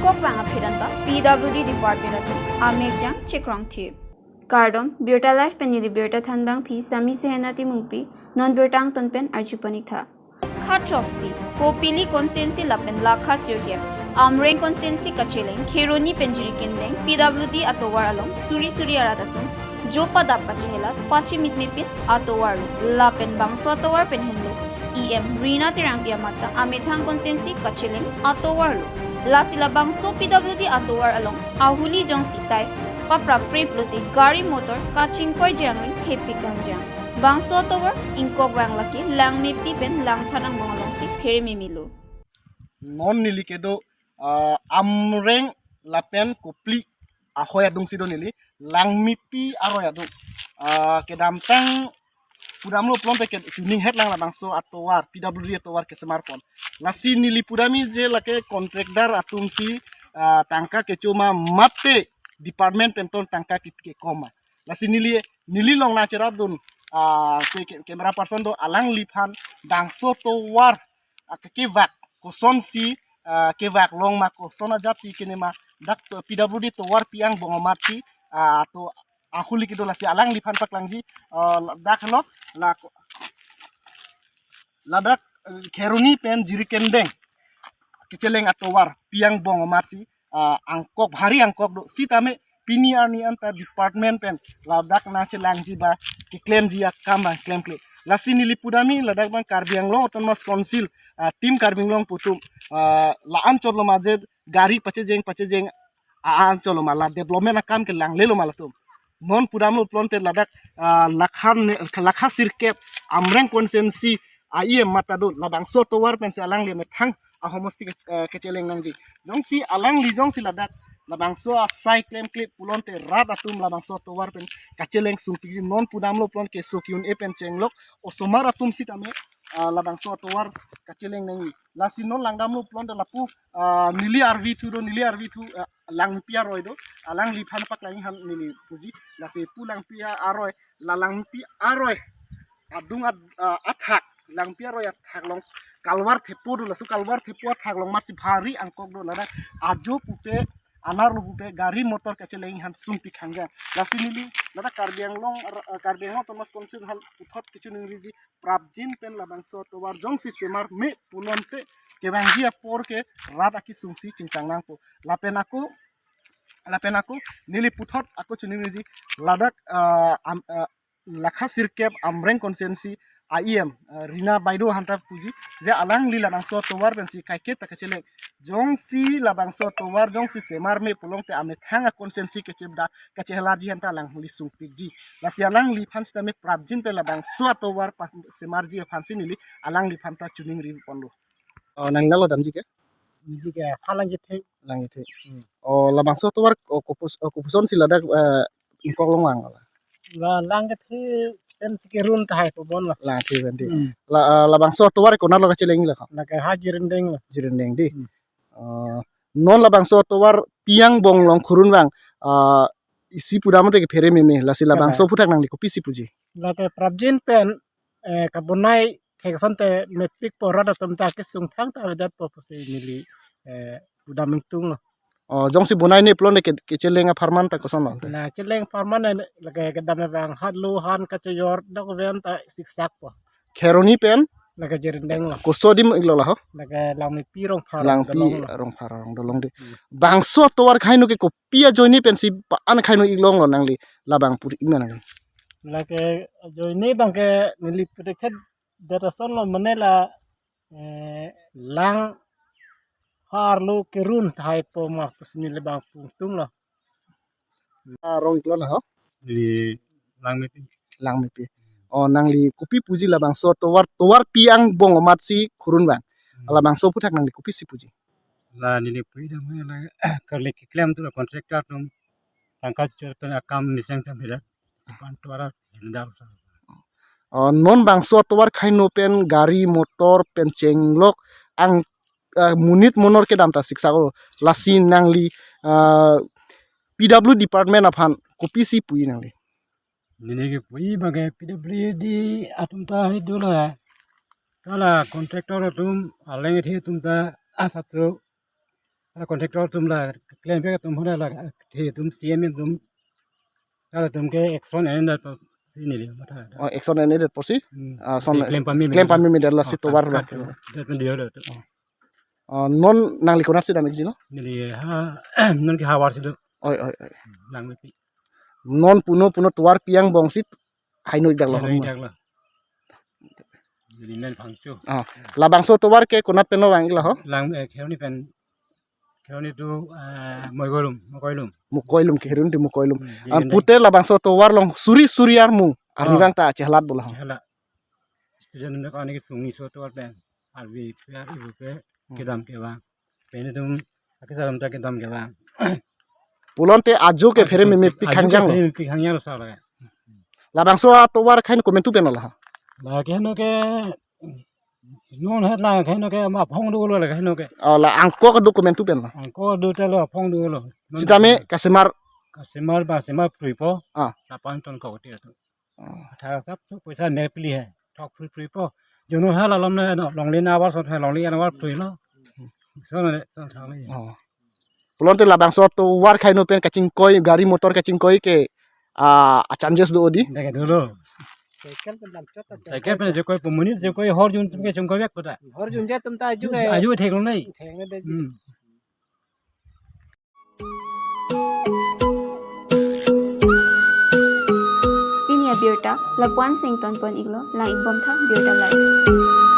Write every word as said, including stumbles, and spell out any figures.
Kokbang aphi anta P W D Department atum amekjang chekrong thip. Kardom, Birta Live pen neli birta thanbang phi Sami Sehena Timungpi, non birta angton pen arjuponik tha. Khatthroksi, Kopili constituency lapen Lakha sirkep, Amreng constituency kacheleng, Kheroni pen Jirikindeng, P W D atovar along, suri suri arat atum, jo padap kachehelat, pachimitmepin atovar lo, lapen bangso atovar pen henlo, E M Rina Terangpi amat ta, amethang constituency kacheleng atovar lo. Lasi labangso P W D atovar along, ahuli jongsi tai, paprap prep lote, gari motor, kachingkoi jangrin, thepik kangjang. Bangso atovar ingkok vang lake Langmepi pen Langthan angbong alongsi phere meme lo. Non neli kedo, ah, Amreng lapen Kopili ahoi adungsi do neli, Langmepi aroi adung. Ah, kedamtang pudamlo pulote ke chuning het lang labangso atovar, P W D atovar kesemarpon. Lasi neli pudamji je lake contractor atumsi, ah, tangka kecho ma mate department pen ton tangka ke, kekom ma. Lasi neli, neli long nangcherapdun, ah, ke, ke, camera person do alangliphan bangso atovar, ah, ke, kevak kosonsi, ah, kevak long ma koson ajatsi kene ma dak to P W D tovar pi angbong amatsi, ah, to ahuli kedo lasi alangliphan paklangji, ah, dak lo la ko-, ladak, eh, Kheroni pen Jirikindeng kacheleng atovar pi angbong amatsi, ah, angkok, bhari angkok do sitame pini arni anta department pen ladak nangchelangji ba keklemji akam ba klemkle. Lasi neli pudamji ladak bang Karbi Anglong Autonomous Council, ah, Team Karbi Anglong pu atum, ah, la-an chotlo ma je gari pachejeng pachejeng, ah, an chotlo ma la development akam kelanglelo ma latum. Non pudamlo pulote ladak, ah, Lakha ne, Lakha sirkep Amreng constituency a E M amat ta do labangso atovar pensi alangli amethang ahomosti ke, eh, kacheleng nangji. Jongsi alangli jongsi ladak labangso asai klemkle pulote rat atum labangso atovar pen kacheleng sungpikji, non pudamlo pulote keso ki-un-e pen chenglok osomar atum sitame, ah, labangso atovar kacheleng nangji. Lasi non langdamlo pulote lapu, ah, neli arvi thu do, neli arvi thu, ah, Langpi aroi do, alangliphan paklangji han neli puji. Lasi pu Langpi aroi, la Langpi aroi adung at-, ah, athak, Langpi aroi athak along kalvar thepo do, laso kalvar thepo athak along matsi bhari angkok do, ladak ajo pupe, anerlo pupe gari motor kacheleng han sungpik kangjang. Lasi neli ladak Karbi Anglong, ah, Karbi Anglong Autonomous Council aphan puthot kechiningriji, prapjin pen labangso atovar jongsi semar me pulote kevangji apor ke rat akesungsi chingtang nangpo. Lapen ako, lapen ako neli puthot ako chiningriji, ladak, ah, am, ah, Lakha sirkep Amreng constituency a E M, ah, Rina Baido aphan ta puji, je alangli labangso atovar pensi kaiketa kacheleng. Jongsi labangso atovar jongsi semar me pulote amethang a constituency kechebda kachehelaji han ta alangli sungpikji. Lasi alangliphan sitame prapjin pen labangso atovar pa semarji aphansi neli alangliphan ta chiningri ponlo. Oh, nang nalo damji ke? Neli ke Langkethek. Langkethek. Hmm. Oh, labangso atovar, oh, kopus, oh, kopusonsi ladak, eh, ingkok longvang la? La Langkethek pensi kerun tahai po bon la. Langkethek pen di. Hmm. La, ah, labangso atovar konatlo kacheleng la ko? La ke ha Jirindeng la. Jirindeng di. Hmm. Ah, non labangso atovar pi angbong along khurunvang, ah, isi pudamte kephere meme, lasi labangso aphuthak nangli kopisi puji? La ke prapjin pen, eh, kabonai thek asonte mepik po, rat atum ta kesung thangta avedetpo pusi neli, eh, pudam ingtunglo. Oh, jongsi bonai ne pulote ke, kecheleng apharman ta kosonlo? La cheleng apharman ne, la ke kedam abang hat lo han kachojor dok ven ta siksak po. Kheroni pen? La ke Jirindeng lo. Koso adim iklo la ho? La ke Langmepi Rongphar Langpi Rongdolong lo. Rongphar Rongdolong di. Hmm. Bangso atovar kaino ke kopi ajoine pensi pa-an kaino iklonglo nangli labang puri ingna nangli? La ke ajoine abang ke neli predict det asonlo mane la, eh, lang arlo kerun tahai po ma pusi neli abang pu ingtunglo. Ah, rong iklo na ho? Di Langmepi. Langmepi. Oh, nangli kopi puji labangso atovar, tovar pi angbong amatsi khurunvang? Hmm. Labangso aphuthak nangli kopisi puji? La neli pu dam la karli keklem tu la contractor atum tangka chor pen akam miseng tam hida. Sipan tovar hindar sa. Oh, non bangso atovar kaino pen gari motor pen chenglok ang, ah, monit monor kedam ta siksak lo. Lasi nangli, ah, P W department aphan kopisi puji nangli? Neli ke puji abang ke P W D atum ta hai do la. Kala contractor atum, aleng ethi atum ta asatso Contractor atum la, klempi atum hona la, the atum C M atum, ta atum ke action endet pusi neli matha. Oh, action endet pusi? Hmm. Ah, si son klem pameme, klem pameme det lasi, oh, tovar kat, la. Kat, kat, det pen dia do. Oh. Ah, non nangli konatsi dam-ikji lo? Neli ha, non ke havar si do. Oi, oi, oi. Langmepi. Non puno puno tovar pi angbong si haino-ik dak lo. Haino-ik dak lo. Jadi men Phangcho. Ah, labangso tovar ke konat pen vang-ik lo ho? Lang, eh, Kheroni pen, Kheroni to, eh, Mokoilum, Mokoilum. Mokoilum, Kheroni to Mokoilum. Hmm, ah, jadi pute labangso tovar along suri suri armung, arni, ah, vang ta chehelat bo lo ho? Chehelat. Student atum ke sungni so tovar pen. Arvi pe, ibu pe, hmm, kedam kevang. Pen atum, akisa atum ta kedam kevang. Pulote ajo ke phere memepik, ajo ke hangjang lo. Phere memepik hangjang lo sa la. Labangso atovar kahin komentu pen lo ha? La ke heno ke, non het la ke heno ke ma phong dolo la ke heno ke. Oh, la angkok do komentu pen lo. Angkok do te lo phong dolo. Sitame kasemar. Kasemar ba semar pruipo. Ah. Lapan ton kok ti atum. Oh. Tha sap tu poisa nepli hai. Thok phrui phrui po. Jono hala lom na no, longle na war son hai, longle na war phrui lo. So na le, son thang le. Oh. Pulote labangso atovar kahin pen kachingkoi, gari motor kachingkoi ke, ah, a chances do di? Deke dolo. Cycle pen lam chot ta. Cycle pen je koi, pemuni je koi, hor jun atum ke chingkoi vek kota. Hor jun je atum ta aju ke. Aju thek lo nai. Thek lo dei. Hmm. Pini abirta lapu-an si ingtonpon-iklo, lang-ik bomtha, birta live.